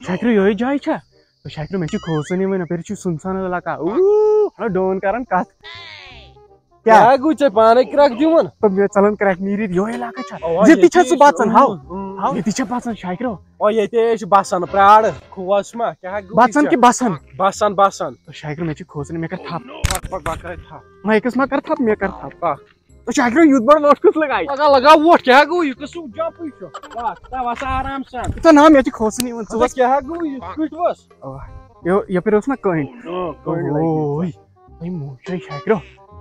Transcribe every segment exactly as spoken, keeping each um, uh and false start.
شاکرو، یِہوٚے جاے چھا؟ تہٕ شاکرو، مےٚ چھِ کھوژان یِوان، یَپٲرۍ چھُ سُنسان علاقہ۔ اوٗ، ہَلو، ڈون کَران کَتھ۔ کیٛاہ؟ کیٛاہ گوٚو ژےٚ پانَے کرٛٮ۪کھ دِوان؟ تہٕ مےٚ ژَلان کرٛٮ۪کھ نیٖرِتھ، یِہوٚے علاقہ چھا؟ اوا، ییٚتی ییٚتی چھا سُہ چھُ، بَسان؟ اۭں، ہاو، اۭں۔ ہاو۔ ییٚتی چھا بَسان شاکرو؟ او، ییٚتے چھِ بَسان، پرٛار، کھوژ ما، کیٛاہ گوٚو بَسان یہِ کہِ ژےٚ؟ بَسان؟ بَسان، بَسان۔ تہٕ شاکرو، مےٚ چھِ کھوژان، مےٚ کَر تھَپھ۔ پَک، پَک، بَک کَرَے تھَپھ۔ مےٚ کِس ما کَر تھَپھ، مےٚ کَر تھَپھ۔ پَک۔ تہٕ شاکرو، یوٗت بَڑٕ لوٚٹھ کُس لَگایہِ؟ لَگا، لَگا ووٹ، کیٛاہ گوٚو؟ یہِ قٕصہٕ جمپٕے چھُ۔ وَتھ، تَہ وَسا آرام سان۔ تہٕ نہ، مےٚ چھِ کھوژان یِوان، ژٕ اَدٕ وَس۔ کیٛاہ گوٚو؟ یہِ کِتھ پٲٹھۍ وَس؟ اَوا۔ یو-، یَپٲرۍ اوس نہ کٔنٛڈۍ۔ اۭں، کٔنٛڈۍ لَگہِ۔ اوے، وۄنۍ موچے شاکرو۔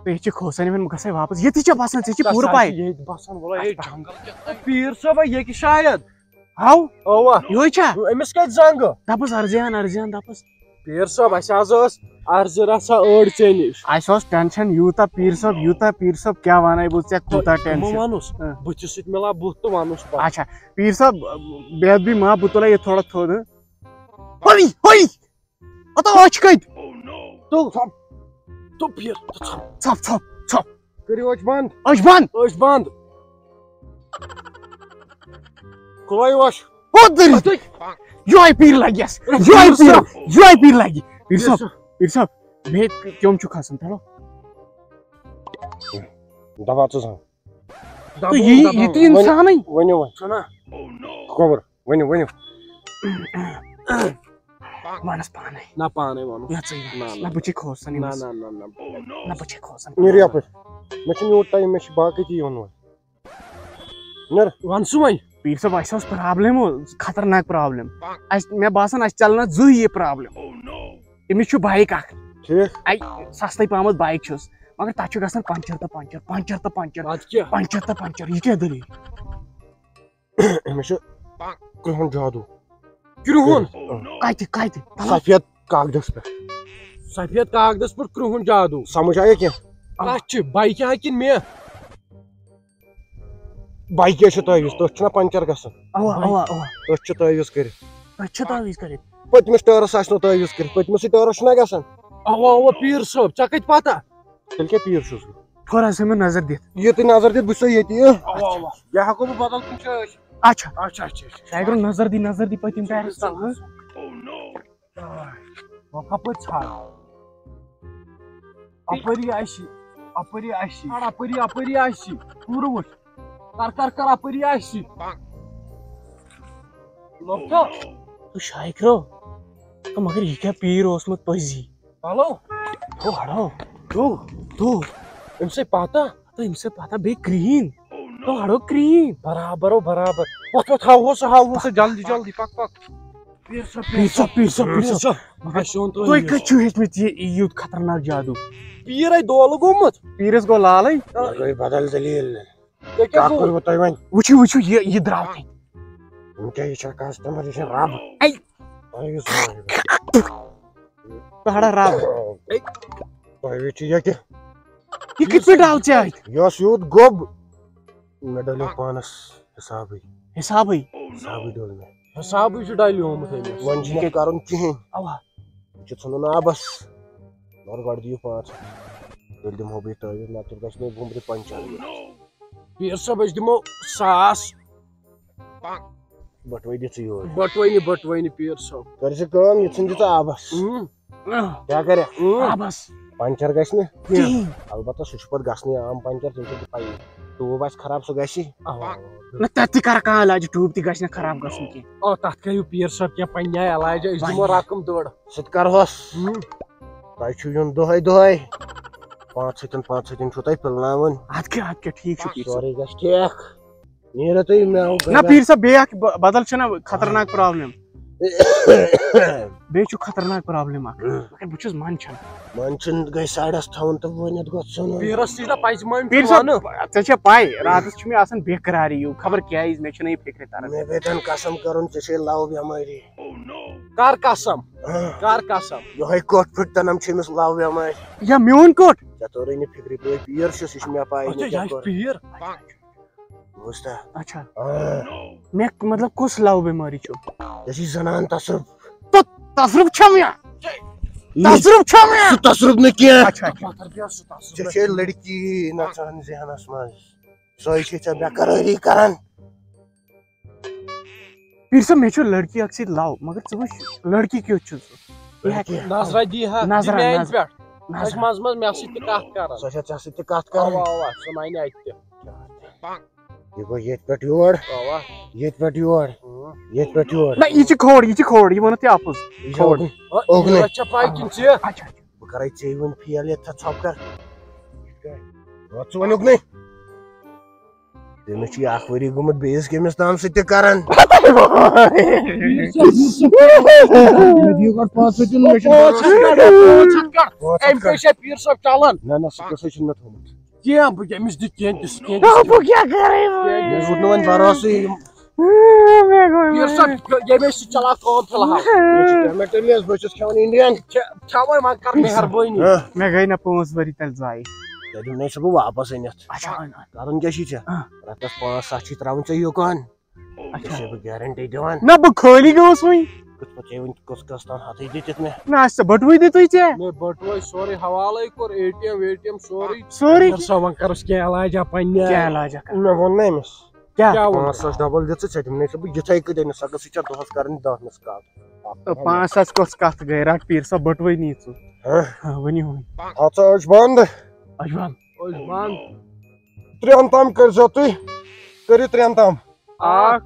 تہٕ یہِ چھِ کھوژان یِوان، بہٕ گژھے واپَس۔ ییٚتہِ چھےٚ بَسان، ژےٚ چھِ تَتھ پوٗرٕ سا پَے۔ چھِ ییٚتہِ بَسان، وَلہٕ، ہے، اَچھا۔ جنٛگل کیٛاہ تہٕ پیٖر صٲبا، ییٚتہِ شاید۔ ہاو؟ اَوا۔ یِہوٚے چھا؟ أمِس کَتہِ زنٛگہٕ؟ دَپُس اَرزیان، اَرزیان دَپُس۔ پیٖر صٲب، اَسہِ حظ ٲس عرضہٕ رژھا أڑ ژےٚ نِش۔ اَسہِ اوس ٹٮ۪نشَن یوٗتاہ، پیٖر صٲب، یوٗتاہ، پیٖر صٲب، کیٛاہ وَنَے بہٕ ژےٚ، کوٗتاہ تہٕ یِمو ٹٮ۪نشَن۔ ووٚنُس، اۭں۔ بٕتھِس سۭتۍ مِلاو بُتھ تہٕ وَنُس پَتہٕ۔ اچھا، پیٖر صٲب، بے ادبی معاف، بہٕ تُلے یہِ تھوڑا تھوٚد، ہٕہ۔ ہۄے، ہۄے، ہتو أچھ کتہِ؟ تو ژھۄپ۔ تو پھیر، تو ژھۄپ۔ ژھۄپ، ژھۄپ، ژھۄپ۔ کٔرِو أچھ بنٛد۔ أچھ بنٛد۔ أچھ بنٛد۔ کھُلٲیِو أچھ۔ او دٔرِتھ۔ یِہوٚے پیٖر لگہِ یَس۔ یِہوٚے پیٖر، یِہوٚے پیٖر لگہِ۔ پیٖر صٲب، پیٖر صٲب، مےٚ کیوٚم چھُ کھسان، چلو۔ دبا ژٕ زن۔ تہٕ یہِ، یہِ تہِ اِنسانٕے۔ ؤنِو وۄنۍ۔ چھُنہ؟ خبر، ؤنِو، ؤنِو۔ وَنَس پانَے۔ نہ، پانَے وَنُس۔ نہ، ژٕے وَنَس۔ نہ، نہ، نہ، بہٕ چھے کھوژان نہ، ییٚمِس۔ نہ، نہ، نہ۔ نہ، بہٕ چھے کھوژان۔ نیٖرِو یَپٲرۍ۔ مےٚ چھُنہٕ یوٗت ٹایم، مےٚ چھِ باقٕے تہِ یُن وۄنۍ۔ نیر۔ وَن سُہ وۄنۍ۔ پیٖر صٲب، اَسہِ ٲس پرابلم، خطرناک پرابلم۔ اَسہِ، مےٚ باسان، اَسہِ چَلہِ نہٕ زٕہٕے یہِ پرابلم۔ أمِس چھُ بایِک اَکھ۔ ٹھیٖک۔ اَے، سَستَے پَہمَتھ بایِک چھُس، مگر تَتھ چھُ گژھان پنچر تہٕ پنچر، پنچر تہٕ پنچر، اَدٕ کیٛاہ؟ پنچر تہٕ پنچر۔ یہِ کیٛاہ دٔلیٖل؟ أمِس چھُ کرٛہُن جادوٗ۔ کرٛہُن؟ اۭں۔ کَتہِ، کَتہِ؟ سفید کاغذس پٮ۪ٹھ۔ سفید کاغذس پٮ۪ٹھ کرٛہُن جادوٗ۔ سمجھ آیا کینٛہہ؟ کَتھ چھِ؟ بایکہِ ہا کِنہٕ مےٚ؟ بایکہِ چھُ تٲویٖز، تٔتھۍ چھُنہ پنچر گژھان؟ اَوا، اَوا، اَوا۔ تٔتھۍ چھُ تٲویٖز کٔرِتھ۔ تٔتھۍ چھُ تٲویٖز کٔرِتھ۔ پٔتمِس ٹٲرَس آسہِ نہٕ تٲویٖز کٔرِتھ، پٔتمِسٕے ٹٲرَس چھُنہ گژھان؟ اَوا، اَوا، پیٖر صٲب، ژےٚ کَتہِ پَتہ؟ تیٚلہِ کیٛاہ پیٖر چھُس بہٕ؟ تھوڑا سا مےٚ نظر دِتھ۔ یہِ تہِ نظر دِتھ، بہٕ چھُسے ییٚتی، ہہ؟ اَوا، اَوا۔ یا ہٮ۪کو بہٕ بدل کُنہِ جایہِ ٲسِتھ؟ اچھا۔ اچھا، اچھا، اچھا۔ شاکرو، نظر دی، نظر دی پٔتِم ٹایرَس تَل، ہہ؟ وۄنۍ کَپٲرۍ ژھانٛڈ؟ اَپٲری آسہِ، اَپٲری آسہِ، اَپٲری، اَپٲری آسہِ۔ پوٗرٕ وٕچھ۔ کر، کر، کر، اَپٲری آسہِ۔ لوٚب تہٕ؟ تہٕ شاکرو، تہٕ مگر یہِ کیٛاہ پیٖر اوسمُت پٔزی؟ ہیلو۔ تو ہڑو۔ تو، تو۔ أمِس ہے پتہ۔ تہٕ أمِس ہے پتہ بیٚیہِ کرٛہِن۔ تو ہڑو کرٛہِن۔ برابر او برابر۔ وۄتھ وۄتھ ہاوہوس سُہ، ہاوہوس سُہ جلدی جلدی۔ پک پک۔ پیٖر صٲب، پیٖر صٲب، پیٖر صٲب، پیٖر صٲب۔ مگر اَسہِ ووٚن تۄہہِ تُہۍ یہِ۔ کَتہِ چھِو ہیٚچھمٕتۍ یہِ، یہِ یوٗت خطرناک جادوٗ؟ پیٖر ہے دولہٕ گوٚمُت۔ پیٖرَس گوٚو لالٕے۔ مےٚ گٔے بدل دٔلیٖل۔ تۄہہِ کیٛاہ کیٛاہ گوٚو؟ کوٚروٕ تۄہہِ وۄنۍ؟ وٕچھِو، وٕچھِو، یہِ، یہِ درٛاو تۄہہِ۔ وٕنکیٚن یہِ چھا کسٹمر، یہِ چھا رب۔ اَے۔ تۄہہِ یُس پہاڑا رب۔ تۄہہِ وٕچھِو یہِ کہِ۔ یہِ کِتھ پٲٹھۍ آو ژےٚ اَتھِ؟ یہِ اوس یوٗت گوٚب، مےٚ ڈلیو پانس حسابٕے۔ حسابٕے؟ حسابٕے ڈوٚل مےٚ۔ حسابٕے چھُ ڈلیومُت أمِس۔ وۄنۍ چھُنہٕ کرُن کِہیٖنۍ۔ اَوا۔ یہِ چھُ ژھٕنُن آبس۔ مگر گۄڈٕ دِیِو پانٛژھ ہتھ۔ تیٚلہِ دِمہو بہٕ یہِ تٲویٖز، نتہٕ گژھِ مےٚ بُمبرِ پنچر۔ پیٖر صٲب، أسۍ دِمو ساس۔ بٹوے دِ ژٕ یور۔ بٹوے نہٕ، بٹوے نہٕ، پیٖر صٲب۔ کر ژٕ کٲم، یہِ ژھٕن دِ ژٕ آبس۔ اۭں۔ کیٛاہ کرکھ؟ اۭں۔ آبس۔ پنچر گژھِ نہٕ؟ کِہیٖنۍ۔ البتہ سُہ چھُ پتہٕ گژھنٕے عام پنچر، تٔمۍ چھِ پَیی۔ ٹیوب آسہِ خراب، سُہ گژھِ۔ اَوا۔ نہ، تَتھ تہِ کَرٕ کانٛہہ علاج، ٹیوب تہِ گژھِ نہٕ خراب گژھُن کینٛہہ۔ آ، تَتھ کٔرِو پیٖر صٲب کینٛہہ پنٛنہِ آیہِ علاج، أسۍ دِمو بَنہِ۔ رقم دٔڑ۔ سُہ تہِ کَرہوس۔ اۭں۔ تۄہہِ چھُو یُن دۄہَے دۄہَے۔ پانٛژھ ہَتَن، پانٛژھ ہَتَن چھُو تۄہہِ پِلناوُن۔ اَدٕ کیٛاہ، اَدٕ کیٛاہ، ٹھیٖک چھُ، ٹھیٖک چھُ۔ سورُے گژھِ ٹھیٖک۔ نیٖرِو تُہۍ، مےٚ آو نہ، گرا۔ پیٖر صٲب، بیٚیہِ اَکھ ب-، بدل چھَنہ خطرناک پرابلم۔ بیٚیہِ چھُ خطرناک پرابلم اَکھ۔ مگر بہٕ چھُس منٛدچھان۔ منٛدچھُن گژھِ سایڈَس تھاوُن تہٕ ؤنِتھ گوٚژھ ژھٕنُن۔ پیٖرَس نِش نہ پَزِ منٛدچھُن پیٖر صٲب، وَنُن۔ ژےٚ چھےٚ پَے، راتَس چھُ مےٚ آسان بے قراری ہیوٗ، خبر کیٛازِ، مےٚ چھَنہٕ یہِ فِکرِ تَران۔ مےٚ پیٚٹھ قسم کَرُن، ژےٚ چھے لَو بٮ۪مٲری۔ کر قسم؟ اۭں۔ کر قسم؟ یِہوٚے کوٚٹ پھٕٹتَنَم چھِ أمِس لَو بٮ۪مٲرۍ۔ یا میون کوٚٹ؟ ژےٚ توٚرُے نہٕ فِکرِ، بہٕ پیٖر چھُس، یہِ چھِ مےٚ پَے، اچھا، مےٚ یہِ کیٛاہ چھِ کوٚر۔ پیٖر؟ بوٗزتھا؟ اچھا۔ اۭں۔ مےٚ، مطلب، کُس لَو بٮ۪مٲرۍ چھُ؟ ژےٚ چھِ زنان تصرُف۔ تو تصرُف چھا مےٚ؟ یہِ تصرُف چھا مےٚ؟ سُہ تصرُف نہٕ کینٛہہ۔ اچھا، اچھا۔ ژےٚ چھے لڑکی نژان ذہنس منٛز۔ سۄے چھے ژےٚ بے قرٲری کران۔ پیٖر صٲب، مےٚ چھُ لڑکی اکھ سۭتۍ love، مگر ژٕ وٕچھ لڑکی کیُتھ چھُ سُہ۔ یہِ ہٮ۪کہِ نظرا دی ہا، نظرا، دِ میانہِ نظرا، پٮ۪ٹھ۔ سۄ چھِ نظرا۔ منٛزٕ منٛزٕ مےٚ سۭتۍ تہِ کتھ کران۔ سۄ چھےٚ ژےٚ سۭتۍ تہِ کتھ کران؟ اوا، اوا، سۄ ننہِ اتہِ تہِ۔ یہِ گوٚو ییٚتہِ پٮ۪ٹھ یور، اوا۔ ییٚتہِ پٮ۪ٹھ یور، اۭں۔ ییٚتہِ پٮ۪ٹھ یور۔ نہ، یہِ چھِ کھوڑ، یہِ چھِ کھوڑ، یہِ وَنو تہِ اَپُز۔ یہِ چھِ کھوڑ۔ اوٚگُن۔ اوٚگنُے۔ ژےٚ چھےٚ پَے کِنہٕ ژےٚ؟ اچھا، اچھا۔ بہٕ کَرَے ژےٚ وٕنۍ فیل ییٚتہِ تھَتھ ژھۄپہٕ کَر۔ وَتھ ژٕ وَنیُک نَے۔ تٔمِس چھُ یہِ اَکھ ؤری گوٚمُت بیٚیِس کٔمِس تام سۭتۍ تہِ کَران۔ مےٚ دِیِو گۄڈٕ پانٛژھ ہَتھ دیُن، مےٚ چھُنہٕ پانٛژھ ہَتھ کَڑ، پانٛژھ ہَتھ کَڑ۔ پانٛژھ ہَتھ أمۍ کَڑ۔ کیٛاہ چھےٚ پیٖر صٲب چَلان؟ نہ، نہ، سُہ کیٛاہ سا چھُنہٕ مےٚ تھوٚومُت۔ کینٛہہ، بہٕ کٔمِس دِ کینٛہہ دِس، کینٛہہ دِس۔ بہٕ کیٛاہ کَرٕ وۄنۍ؟ مےٚ روٗد نہٕ وۄنۍ بَروسٕے۔ مےٚ گوٚو پیٖر صٲب، ییٚمہِ سۭتۍ چَلاو کٲم فِلحال۔ مےٚ چھِ ٹماٹر، مےٚ حظ، بہٕ چھُس کھٮ۪وان Indian۔ کھےٚ، کھٮ۪وان وۄنۍ کَر مہربٲنی۔ ہاں۔ مےٚ گٔے نہ پانٛژھ ؤری تیٚلہِ ضایع۔ تیٚلہِ دِمہٕ نَے سُہ بہٕ واپَس أنِتھ۔ اچھا، اَن، اَن۔ کَرُن کیٛاہ چھُے ژےٚ؟ ہاں۔ رۄپیَس پانٛژھ ساس چھُے ترٛاوُن ژےٚ یُکن۔ اچھا۔ ژےٚ چھُسَے بہٕ guarantee دِوان۔ نہ، بہٕ خٲلی گوٚوُس وۄنۍ۔ کِتھ پٲٹھۍ ژےٚ وۄنۍ کٔژ کٔژ تام ہَتھٕے دِتِتھ مےٚ؟ نہ، اَسہِ ژےٚ بٔٹوٕے دِتُے ژےٚ۔ مےٚ بٔٹوے سورُے حوالَے کوٚر، اے ٹی ایم وے ٹی ایم سورُے۔ سورُے؟ یَتھ سا وۄنۍ کَرُس کینٛہہ علاجا پنٛنہِ کیٛاہ آیہِ۔ علاجا کَرٕ؟ مےٚ ووٚن نہ أمِس۔ کیٛاہ؟ کیٛاہ ووٚن؟ پانٛژھ ساس double دِ ژٕ، ژےٚ دِمہٕ نَے ژٕ بہٕ یِتھَے کٔٹھۍ أمِس، سۄ گٔژھ ژےٚ دۄہَس کَرٕنۍ دَہ miss call۔ تہٕ پانٛژھ ساس کۄس کَتھ گٔے؟ رَٹ پیٖر صٲب، بٔٹوٕے نی ژٕ۔ ہہ؟ ہہ، ؤنِو وۄنۍ۔ اَتھ سا أچھ بنٛد۔ أچھ بنٛد۔ أچھ بنٛد۔ ترٛٮ۪ن تام کٔرۍزیو تُہۍ، کٔرِو ترٛٮ۪ن تام۔ اکھ،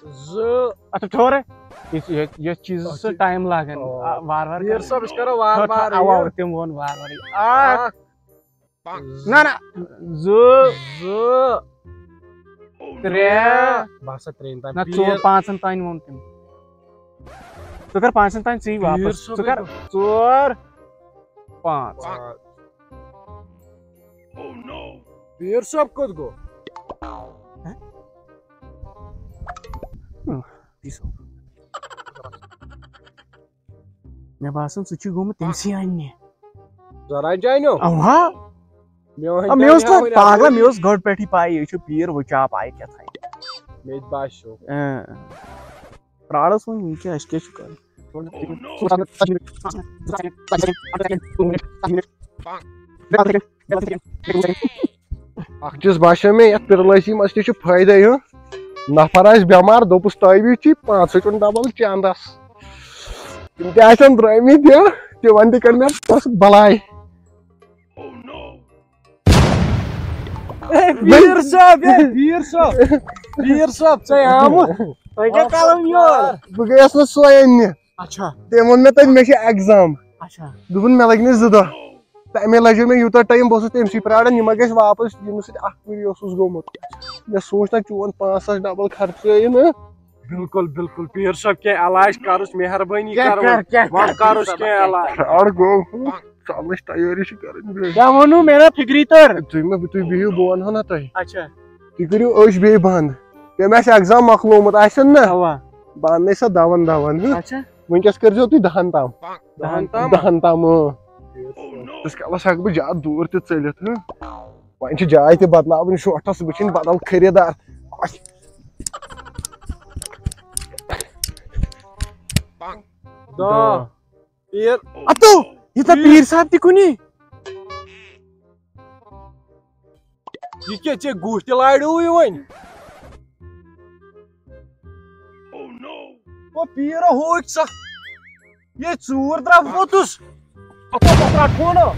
زٕ۔ اَتھ ٹھوٚر۔ یہِ، یہِ، یَتھ چیٖزَس چھُ time لَگان۔ آ، وارٕ وارٕ پیٖر کَر۔ صٲب، أسۍ کَرو وارٕ ٹھوٚر، وارٕ ٹھوٚر، اَوا، یہِ۔ تٔمۍ ووٚن وارٕ وارٕ۔ اکھ۔ اکھ۔ نہ، نہ۔ زٕ۔ زٕ۔ ترٛےٚ۔ بس سا ترٛیٚیِم تام۔ نہ، پیٖر۔ ژور، پانٛژن تام ووٚن تٔمۍ۔ ژٕ کر پانٛژن تام ژٕے واپس۔ پیٖر صٲبٕے ژٕ کر گوٚو۔ ژور، پانٛژھ۔ پانٛژھ۔ پیٖر صٲب کوٚت گوٚو؟ پیٖر صٲب۔ مےٚ باسان، سُہ چھُ گوٚمُت تٔمسٕے اَننہِ۔ زرا جانیو؟ اَوا۔ مےٚ وَنہِ آ، مےٚ اوس تۄہہِ نہٕ وٕنہِ پاگلا، ہاوٕنۍ۔ مےٚ اوس گۄڈٕ پٮ۪ٹھٕے پَے، یہِ چھُ پیٖر وٕچاپ آیہِ کیٛاہ تھانۍ۔ مےٚ تہِ باسیو۔ اۭں۔ پرٛارَس وۄنۍ، وٕنہِ کیٛاہ، اَسہِ کیٛاہ چھُ کَرُن؟ اَکھ چیٖز باسیو مےٚ، یَتھ پِرلٲسی منٛز تہِ چھُ فٲیدَے ہیوٗ۔ نفر آسہِ بٮ۪مار، دوٚپُس، "تٲویٖز چی پانٛژھ ہَتھ ڈبل چندس۔" تِم تہِ آسن درٛٲمٕتۍ یہِ، تِمن تہِ کٔر مےٚ پونٛسہٕ بلاے۔ اے، پیٖر صٲب، اے، پیٖر صٲب، پیٖر صٲب، ژٕ آمُت؟ وۄنۍ کیٛاہ کَرو یورٕ؟ بہٕ گٔیَس نہٕ سۄے اَننہِ۔ اچھا۔ تٔمۍ ووٚن مےٚ تَتہِ، مےٚ چھُ exam۔ اچھا۔ دوٚپُن، مےٚ لَگہِ نہٕ زٕ دۄہ۔ تَمے لَجیو مےٚ یوٗتاہ time، بہٕ اوسُس تٔمسٕے پرٛاران، یہِ ما گژھِ واپس، ییٚمِس سۭتۍ اَکھ ؤری اوسُس گوٚمُت۔ مےٚ سوٗنٛچ نہ، چون پانٛژھ ساس ڈبل خرچٲیِن۔ بِلکُل، بِلکُل، پیٖر صٲب، کینٛہہ علاج کَرُس، مہربٲنی کیٛاہ کَر، کَر، کیٛاہ وۄنۍ کَر، کَرُس پیٖر صٲب، کینٛہہ کیٛاہ؟ علاج۔ فرٛاڈ گوٚو، ژَلنٕچ تیٲری چھِ کَرٕنۍ۔ کیٛاہ ووٚنوٕ مےٚ؟ نہ فِکری تٔر۔ تُہۍ مہ، تُہۍ بِہِو، بہٕ وَنہو نہ تۄہہِ۔ اچھا۔ تُہۍ کٔرِو أچھ بیٚیہِ بنٛد۔ تٔمۍ آسہِ exam مۄکلومُت آسن نہ۔ اَوا۔ بہٕ اَننَے سۄ دَوَن دَوَن، ہہ؟ اچھا۔ وٕنکیٚس کٔرۍزیو تُہۍ دَہَن تام۔ دَہَن تام؟ دَہَن تام، اۭں۔ تِس کالَس ہٮ۪کہٕ بہٕ زیادٕ دوٗر تہِ ژٔلِتھ، ہہ؟ وۄنۍ چھِ جاے تہِ بدلاوٕنۍ، شوٹھَس وٕچھِنۍ بدل خریٖدار۔ دَہ۔ پیٖر۔ اَتو، یہِ تہٕ پیٖر صٲب تہِ کُنی۔ یہِ کیٛاہ، ژےٚ گُہہ تہِ لاریووُے وۄنۍ؟ او پیٖرو، ہوکھ ژٕ۔ یے ژوٗر درٛاو ووتُس۔ اَتھ اوس اَتھ رَٹہٕ فونو۔